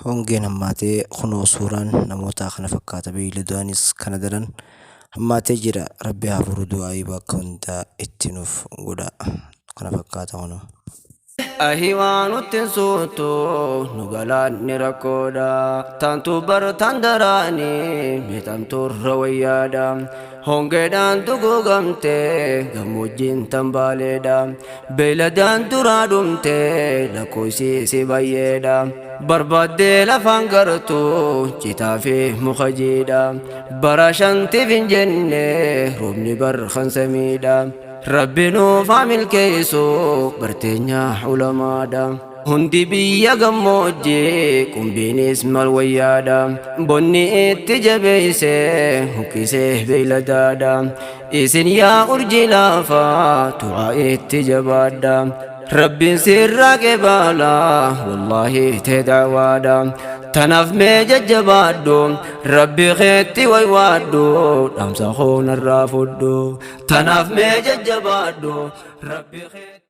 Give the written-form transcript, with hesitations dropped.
Hongeen hammaatee kunoo suuraan namootaa kana fakkaata. Beeyladaanis kana daran hammaatee jira. Rabbi haa furu, du'aa'ii bakka hundaa itti nuuf godha. Kana fakkaata kunoo. Ahi waa nutti hin suutu nu galaanni rakkoodha. Taantu bar taan daraani miidhamtuurra wayyaadha. Hongeedhaan duguugamte gammoojjiin tan Baaleedha. Beeyladaan duraa dhumte lakkoofsi si baay'eedha. Barbaaddee lafaan gartu citaa fi muka jiidha. Bara shantiif hin jenne roobni barkan samiidha. Rabbi nuuf haa milkeessu barteenya ulamaadha. Hundi biyya gammoojjii qumbiinis mal wayyaadha. Bonni itti jabeeyse huqqisee beeyladaadha. Isin yaa urjii lafaa du'aa itti jabaadha. Rabbiin sirraa qebaala wallaahi tee da'waadha. Tanaaf mee jajjabaadhu, Rabbi keetti waywaadhu, dhaamsa koo narraa fudhu. Tanaaf mee jajjabaadhu, Rabbi keetti.